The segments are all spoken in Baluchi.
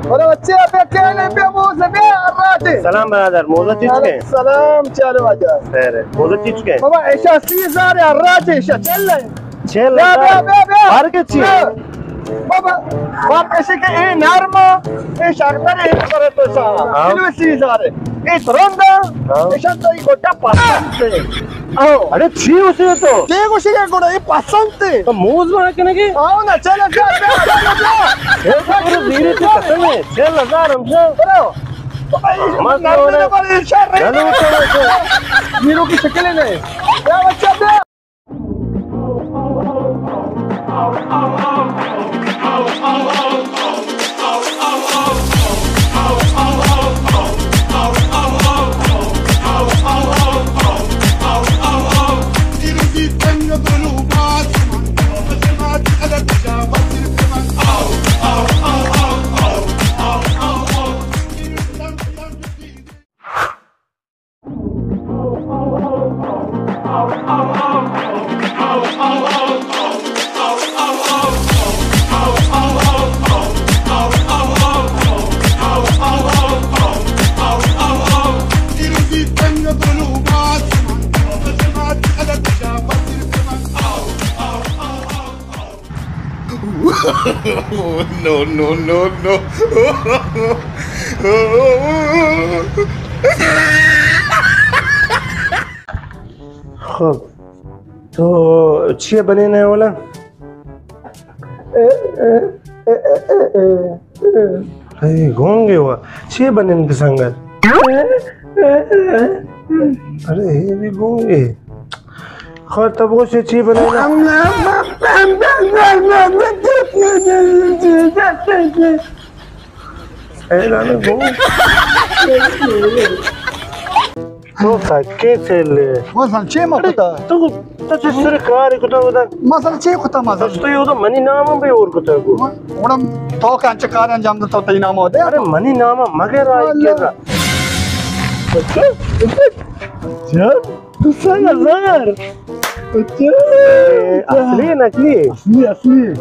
برو بچے، بیا کہنے، بیا موزے، بیا ہر راجے۔ سلام برادر، موزہ چیچ کے؟ سلام، چلو واجہ۔ خیر ہے، موزہ چیچ کے؟ بابا، ایشا سی ہزار ہے، ہر راجے، ایشا چل رہے۔ چل بیا، رہا۔ بیا، بیا، بیا۔ ہر کے چی؟ بیا۔ بابا، بات ایسی کہ اے نرم، اے شاکتر، اے پر تو سا۔ ہاں۔ چلو سی ہزار ہے۔ اے ترند، ہاں۔ ایشا تو اے گوٹا پسند ہے۔ آؤ۔ اڑے چی اسے تو؟ چی گوشی کے گوڑا، اے پسند تے۔ تو موز وہاں کنے کے؟ آؤ نا، چل، چل، چل، چل، چل۔ اے تو پورے زیرے تے قسم ہے۔ چل ہزار ہم سے۔ برو۔ مت نرم کرو۔ نرم کرو۔ میرو کی شکل ہے نہیں۔ کیا بچہ دے؟ No, no, no, no. خب، تو چی بنینے اولا؟ اے گونگے وا، چی بنین سنگت؟ ارے، اے بھی گونگے۔ خیر، تب وہ سے چی بنینا؟ اے لانے گونگ۔ تو سکے چلے۔ مثلاً چے ما ارے، کتا؟ تو، تو چے سر کار کتا ہوتا؟ مثلاً چے کتا مثلاً؟ تو یہ تو منی نام ہم بھی اور کتا کو۔ وڑم تو کا انچ کار انجام دے تو تئی نام ہو دے۔ ارے منی نام مگر آئی اللہ۔ کے را۔ اچھا، تو سنگ زنگر۔ اچھا۔ اے، اصلی نقلی؟ اصلی، اصلی۔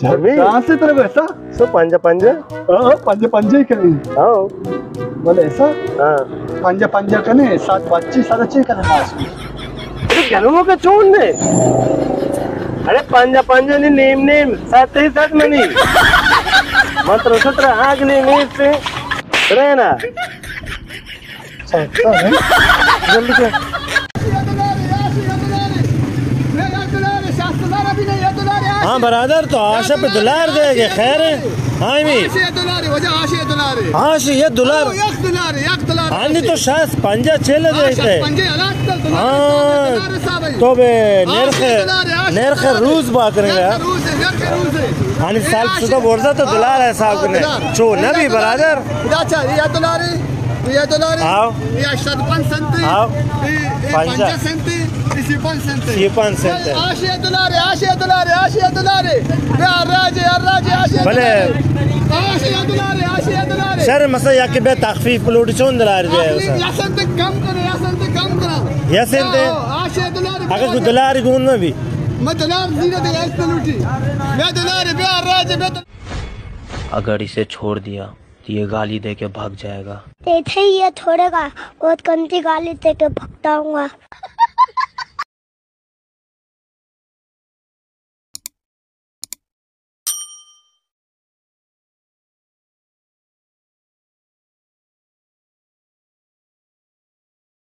ہمیں؟ کہاں سے تیرے کو ایسا؟ سو پنجا پنجا۔ ہاں، ہاں، پنجا پنجا ہی کریں۔ ہاں۔ بولے ایسا؟ ہاں۔ پنجا پنجا کنے، سات پچیس، سات چھ کنے ماس۔ ارے گنمو کے چون نے؟ ارے پنجا پنجا نہیں، نیم نیم، سات ہی سات منی۔ من ترو سترہ آگ نہیں، نیم سے۔ رہنا۔ جلدی کر۔ ہاں برادر، تو آشا پہ دلار دے گے، خیر ہے؟ ہاں، می۔ آشی یہ دلار۔ آنی تو شاست پنجا چلے دیتے۔ ہاں، تو بے نرخ، نرخ روز با کریں گے۔ آنی سال شدہ برزا تو دلار حساب کرنے۔ چو نبی برادر۔ ادا چا، یہ دلاری، یہ دلاری، آؤ۔ یہ ہشت سد پنج سنتی، آؤ۔ یہ، یہ پنجا۔ پنجا سنتی، یہ سی پنج سنتی۔ سی پنج سنتی۔ آشی دلاری، آشی دلاری، آشی دلاری۔ بیا راجے، راجے، آشی بلے۔ دلاری۔ آشی دلاری، آشی دلاری۔ شر مسا یا کہ بے تخفیف پلوٹی چون دلاری بے۔ تخفیف یا سنت کم کرو، یا سنت کم کرو۔ یا سنت۔ آشی دلاری۔ اگر کوئی دلاری گون نہ بھی۔ میں دلار زیرہ دے اس پلوٹی۔ بیا دلاری، بیا راجے، بیا دلاری۔ اگر اسے چھوڑ دیا تو یہ گالی دے کے بھاگ جائے گا۔ تے تھئی یہ تھوڑے گا، بہت گندی گالی دے کے بھگتا ہوں گا۔